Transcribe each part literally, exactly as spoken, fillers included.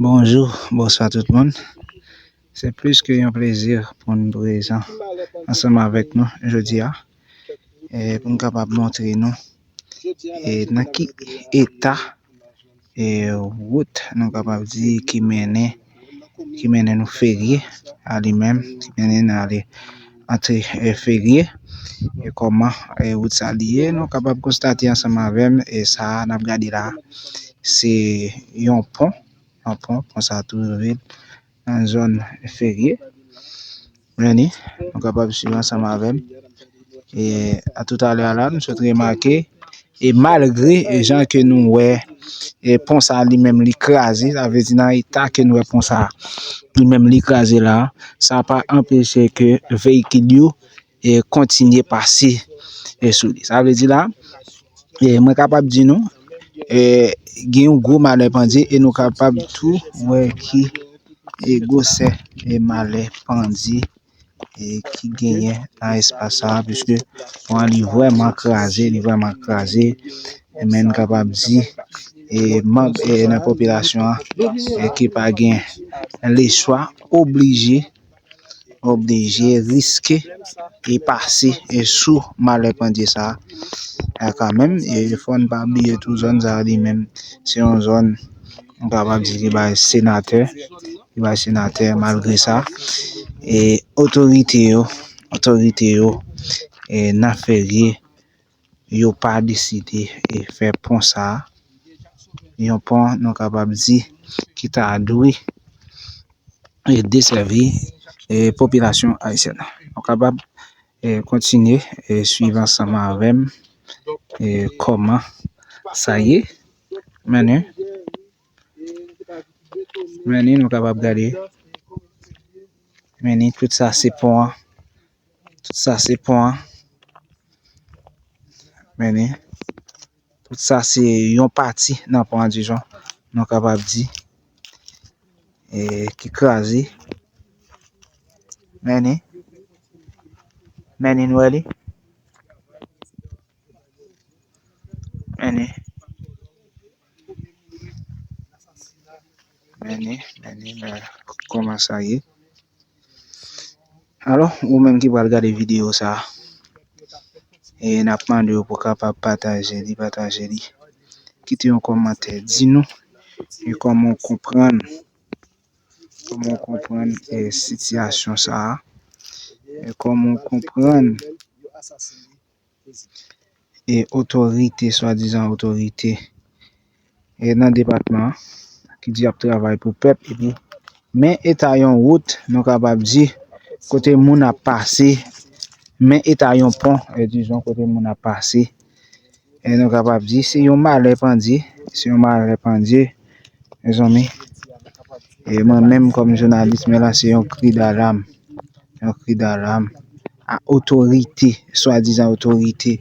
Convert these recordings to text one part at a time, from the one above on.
Bonjou, bonswa tout moun. Se plis ke yon plezi pou n prezan ansanm avèk nou jodi a, e pou n kapab montre nou e nan ki eta e wout nou kapab di ki mennen ki mennen nou Ferye a li menm, ki mennen n ale antre e Ferye. E kòman e wout sa li ye, nou kapab konstate ansanm avè m e sa a n ap gade la a, se yon pon, yon pon, pon sa a twouve l nan zòn Ferye. Men ni, nou kapab swiv ansanm avè m. E a toutalè a la, nou sot remake e malgre jan ke nou wè e pon sa li menm li kraze, sa vle di nan eta ke nou wè pon sa li menm li kraze la, sa pa anpeche ke veyikil yo e kontinye pase e sou li. Sa vle di la, e mwen kapab di nou e gen yon gwo malè pandye e nou kapab tou wè ki e gwosè e malè pandye e ki genyen nan espas sa a, piske pon an li vrèman kraze, li vrèman kraze. E men n kapab di e manm e nan popilasyon an e ki pa gen lechwa, oblije oblije riske e pase e sou malè pandye sa a kanmenm. E fò n pa bliye tou zòn sa a li menm se yon zòn nou kapab di ki bay senatè, ki bay senatè. Malgre sa e otorite yo, otorite yo e nan Ferye yo pa deside e fè pon sa a, yon pon nou kapab di ki ta dwe e desèvi e popilasyon ayisyèn. Nou kapab e kontinye e swiv ansanm avè m e kòman sa ye. Men ni, men ni, nou kapab gade. Men ni, tout sa se pon an. Tout sa se pon an. Men ni, tout sa se yon pati nan pon an, dijon, nou kapab di e ki kraze. Men ni, men ni, nou wè li. Men ni, men ni, men ni, men kòman sa ye. Alò, ou menm ki pral gade videyo sa a, e n ap mande w pou w kapab pataje li, pataje li. Kite yon kòmantè, di nou e kòman w konprann, kòman w konprann e sitiyasyon sa a, e kòman w konprann e otorite, swadizan otorite e nan depatman an ki di y ap travay pou pèp, epi men eta yon wout, nou kapab di, kote moun ap pase, men eta yon pon e dijon kote moun ap pase. E nou kapab di se yon malè pandye, se yon malè pandye, mezanmi. E mwen menm kòm jounalis, men lanse yon kri dalam, yon kri dalam a otorite, swadizan otorite,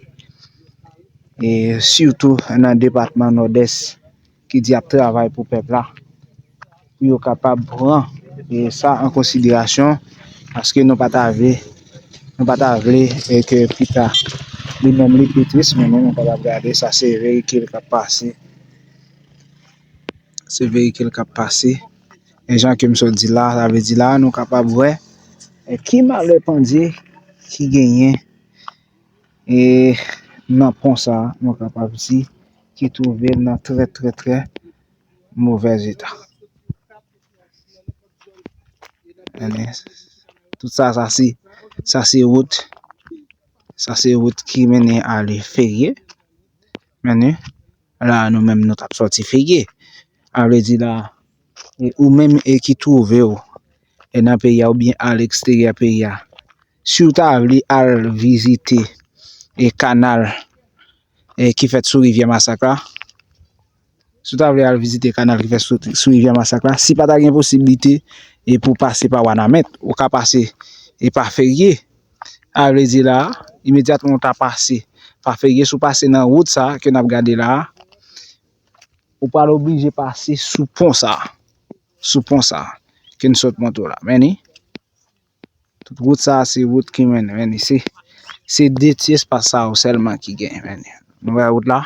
e sitou nan depatman Nòdès ki di ap travay pou pèp la, pou yo kapab pran e sa an konsiderasyon, paske nou pa ta vle, nou pa ta vle e ke pita li menm li pi tris, men nou kapab gade sa se veyikil k ap pase. Se veyikil k ap pase. E jan ke m sot di la, sa vle di la, nou kapab wè e ki malè pandye ki genyen e nan pon sa a, nou kapab di, ki twouve l nan trè, trè, trè movèz eta. Men ni, tout sa, sa se, sa se wout, sa se wout ki mennen ale Ferye. Men ni, la nou menm nou t ap sòti Ferye. A vle di la, e ou menm e ki twouve w e nan peyi a oubyen a leksteryè peyi a, si w ta vle al vizite e kanal e ki fèt sou rivyè Masak la, si w ta vle al vizite kanal ki fèt sou, sou rivyè Masak la, si pa ta gen posiblite e pou pase pa Wanament, ou ka pase e pa Ferye. A vle di la, imedyatman w ta pase pa Ferye, si w pase nan wout sa a ke n ap gade la a, ou pral oblije pase sou pon sa a, sou pon sa a ke n sot montre w la. Men ni, tout wout sa a se wout ki mennen, men ni, se, se de ti espas sa yo sèlman ki genyen, men ni. Nou wè wout la?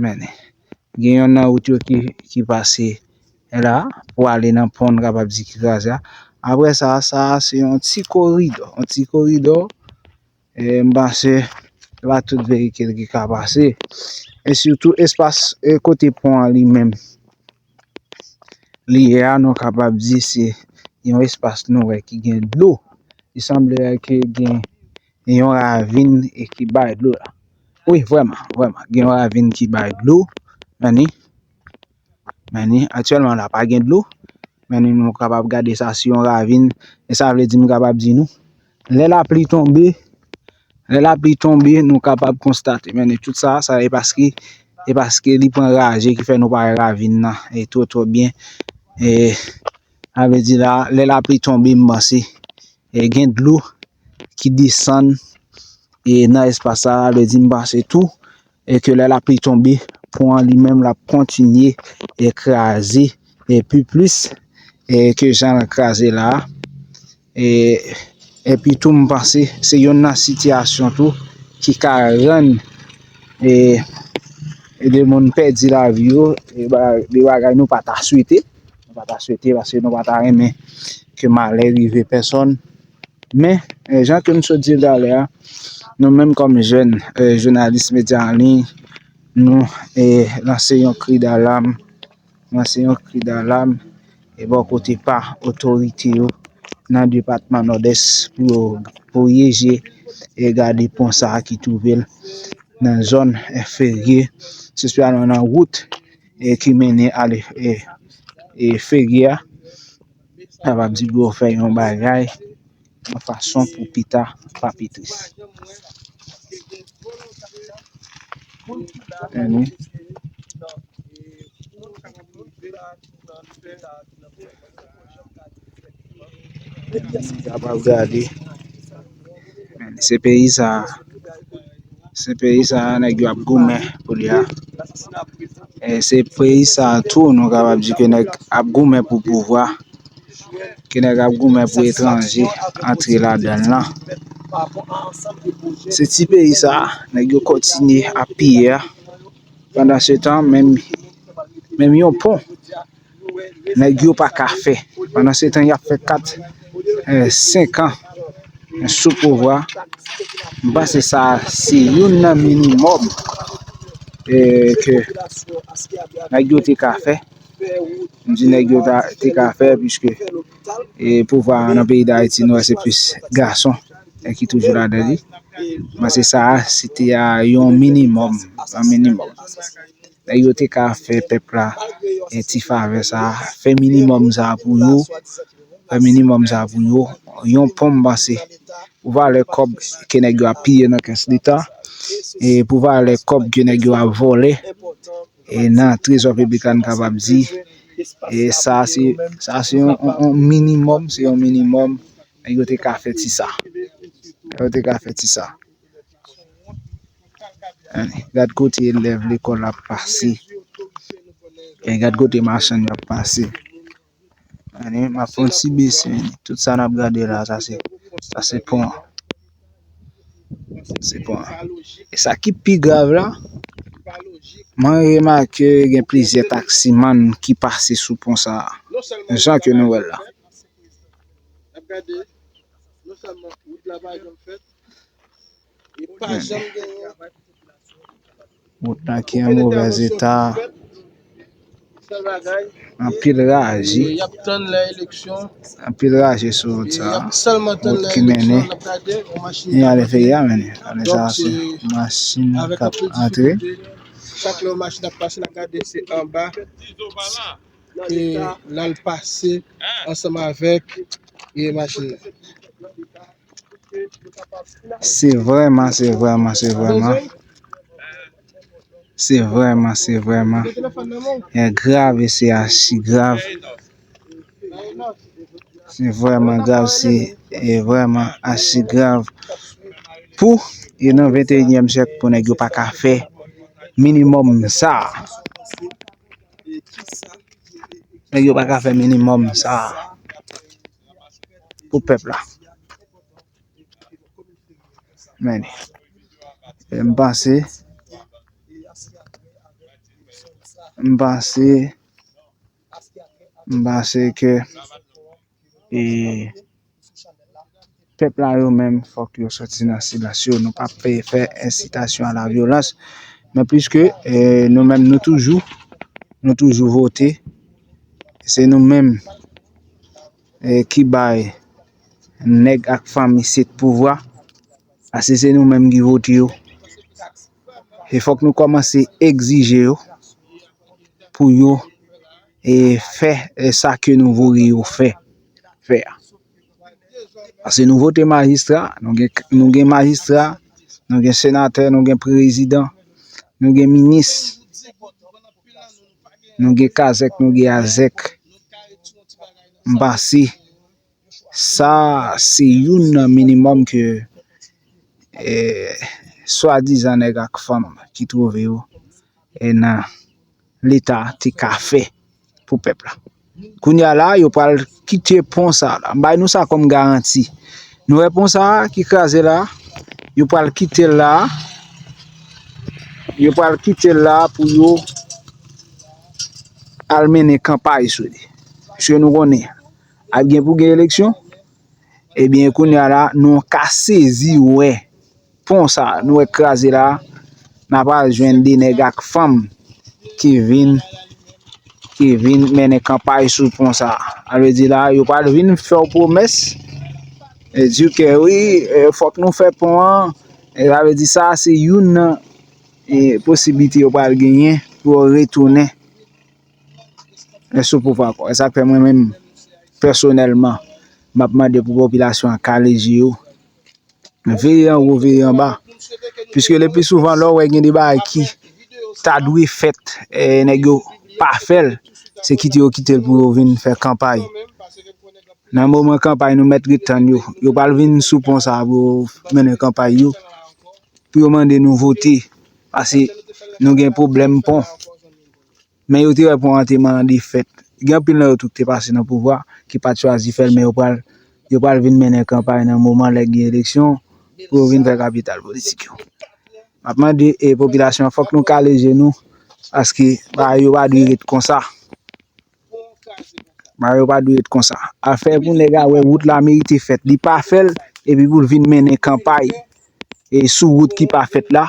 Men ni. Gen yonn nan wout yo ki, ki pase la pou ale nan pon, n kapab di ki kraze a. Apre sa, sa a se yon ti koridò, yon ti koridò. E m panse se pa tout veyikil ki ka pase. E sitou espas, e kote pon an li menm li ye a, nou kapab di se yon espas nou wè ki gen dlo. Li sanble ke gen yon ravin e ki bay dlo la. Wi, vrèman, vrèman. Gen yon ravin ki bay dlo. Men ni, men ni, aktyèlman la, pa gen dlo. Men ni, nou kapab gade sa se yon ravin. E sa vle di, m kapab di nou, lè lapli tonbe, lè lapli tonbe, nou kapab konstate. Men ni, tout sa, sa e paske, e paske li pran raje ki fè nou pa wè ravin nan e twò, twò byen. E sa vle di la, lè lapli tonbe, m panse, e gen dlo ki desann, e nan espas sa, sa vle di, m panse tou, e ke lè lapli tonbe, pon an li menm l ap kontinye e kraze, e pi plis, e ke jan l kraze la a. E, epi tou, m panse se youn nan sitiyasyon tou ki ka rann, e, e de moun pèdi lavi yo, e ba-, de bagay nou pa ta swete. Nou pa ta swete, paske nou pa ta renmen ke malè rive pèsòn. Men, e, jan ke m sot di l talè a, nou menm kòm jèn, e, jounalis medya an liy, nou, e, lanse yon kri dalam, lanse yon kri dalam, e, bò kote pa otorite yo nan depatman Nòdès pou yo voye je e gade pon sa a ki twouve l nan zòn, e, Ferye, espesyalman nan wout, e, ki mennen ale, e, e, Ferye a. Kapab di pou yo fè yon bagay yon fason pou pita pa pi tris. Anyway. Kapab gade. Se peyi sa, se peyi sa nèg yo ap goumen pou li a. E se peyi sa tou, nou kapab di ke nèg ap goumen pou pouvwa, ke nèg ap goumen pou etranje antre ladan l lan. Se ti peyi sa, nèg yo kontinye ap piye a. Pandan se tan, menm, menm yon pon, nèg yo pa ka fè. Pandan se tan, y ap fè kat, e, senk an sou pouvwa. M panse sa se youn nan minimòm, e, ke nèg yo te ka fè. M di nèg yo ta, te ka fè, piske, e, pouvwa a nan peyi Dayiti, nou wè se plis gason, e, ki toujou ladan li. M panse sa a, se te a yon minimòm, yon minimòm. Nèg yo te ka fè pèp la, e, ti favè sa a, fè minimòm sa a pou yo, fè minimòm sa a pou yo, yon pon m panse, pou valè kòb ke nèg yo ap piye nan kès leta, e pou valè kòb ke nèg yo ap vòlè, e nan trezò piblik la, n kapab di, e sa se, sa se yon, yon, yon minimòm, se yon minimòm, nèg yo te ka fè ti sa. Nèg yo te ka fè ti sa. Gad kote elèv lekòl ap pase. E gad kote machann yo ap pase. Anyway, m ap fè yon ti bese. Tout sa n ap gade la, sa se, sa se pon an. Se pon an. E sa ki pi grav la, mwen remake gen plizyè taksimann ki pase sou pon sa a. Jan ke nou wè l la. Wout la ki an movèz eta. Anpil raje. Anpil raje sou wout sa a. Wout ki mennen. Li ale Ferye a, mennen. Ale sa se machin k ap antre. Chak lè yon machin ap pase, n ap gade se anba ke l al pase ansanm avèk, e, machin nan. Se vrèman, se vrèman, se vrèman. Se vrèman, se vrèman. E grav e se achi grav. Se vrèman grav, se, e, vrèman achi grav. Pou, e, nan venteyinyèm syèk, pou nèg yo pa ka fè minimòm sa a. Nèg yo pa ka fè minimòm sa a pou pèp la. Men, e m panse, M panse, m panse ke, e, pèp la yo menm, fòk yo soti nan silans yo. Nou p ap fè, fè ensitasyon a la vyolans. Men pliske, e, nou menm, nou toujou, nou toujou vote. Se nou menm, e, ki bay nèg ak fanm isit pouvwa. Paske se nou menm ki vote yo. E fòk nou kòmanse egzije yo pou yo, e, fè, e, sa ke nou voye yo fè, fè a. Paske nou vote majistra, nou gen, nou gen majistra, nou gen senatè, nou gen prezidan, nou gen minis, nou gen kazèk, nou gen azèk. M panse sa se youn nan minimòm ke, e, swadizan nèg ak fanm ki twouve yo, e, nan Leta te ka fè pou pèp la. Kounye a la, yo pral kite pon sa la. M bay nou sa kòm garanti. Nou wè pon sa a ki kraze la a, yo pral kite l la a. Yo pral kite l la a pou yo al mennen kanpay sou li. Paske nou konnen, ap gen pou gen eleksyon. Ebyen, kounye a la, nou ka sezi wè pon sa a, nou wè kraze la a, n a pral jwenn de nèg ak fanm ki vin, ki vin mennen kanpay sou pon sa a. Sa vle di la, yo pral vin fè w pwomès, e, di w ke wi, e, fòk nou fè pon an. E sa vle di sa, se youn nan, e, posiblite yo pral genyen pou yo retounen, e, sou pouvwa ankò. E sa k fè mwen menm, pèsonèlman, m ap mande pou popilasyon an kale je yo, veye anwo, veye anba. Piske le pli souvan, lè w wè gen de bagay ki ta dwe fèt, e, nèg yo pa fè l, se kite yo kite l pou yo vin fè kanpay. Nan moman kanpay, nou mèt ret tann yo. Yo pral vin sou pon sa a pou yo mennen kanpay yo, pou yo mande nou vote, paske nou gen pwoblèm pon. Men yo te wè pon an te mande fèt. Gen anpil nan yo tou ki te pase nan pouvwa, ki pa t chwazi fè l, men yo pral, yo pral vin mennen kanpay nan moman lè gen eleksyon pou yo vin fè kapital politik yo. M ap mande, e, popilasyon an, fòk nou kale je nou, paske bagay yo pa dwe ret konsa. Bagay yo pa dwe ret konsa. Afè pou nèg la wè wout la merite fèt, li pa fè l, epi pou l vin mennen kanpay, e, sou wout ki pa fèt la,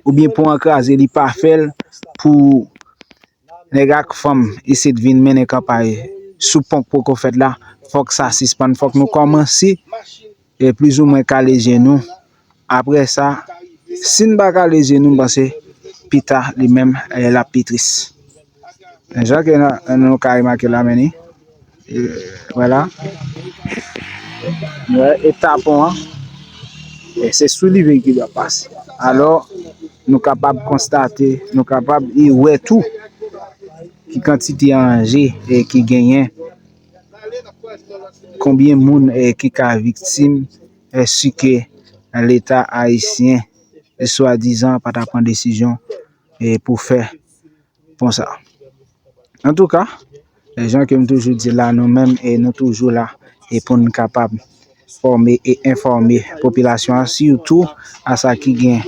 oubyen pon an kraze, li pa fè l, pou nèg ak fanm isit vin mennen kanpay sou pon k poko fèt la, fòk sa sispann, fòk nou kòmanse, e, plizoumwen kale je nou. Apre sa, si n pa kale je nou, m panse pita li menm, e, l ap pi tris. Jan ke nou, nou ka remake la, men ni, e, vwala. Nou wè eta pon an, e, se sou li veyikil yo ap pase. Alò, nou kapab konstate, nou kapab, e, wè tou ki kantite anje, e, ki genyen, konbyen moun, e, ki ka viktim, e, si ke Leta ayisyen, e, swadizan pa ta pran desizyon, e, pou fè pon sa. Antouka, e, jan ke m toujou di la, nou menm, e, nou toujou la, e, pou n kapab fòme e enfòme popilasyon an, sitou a sa ki gen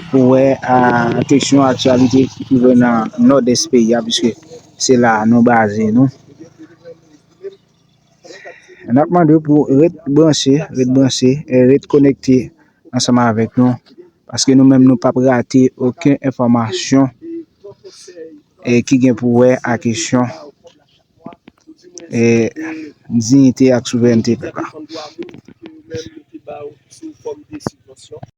pou wè a kesyon aktyalite ki twouve nan nòdès peyi a, piske se la nou baze nou. N ap mande w pou ret branche, ret branche, e ret konekte ansanm avèk nou, paske nou menm nou p ap rate okenn enfòmasyon, e, ki gen pou wè a kesyon, e, diyite ak souverènte pèp la.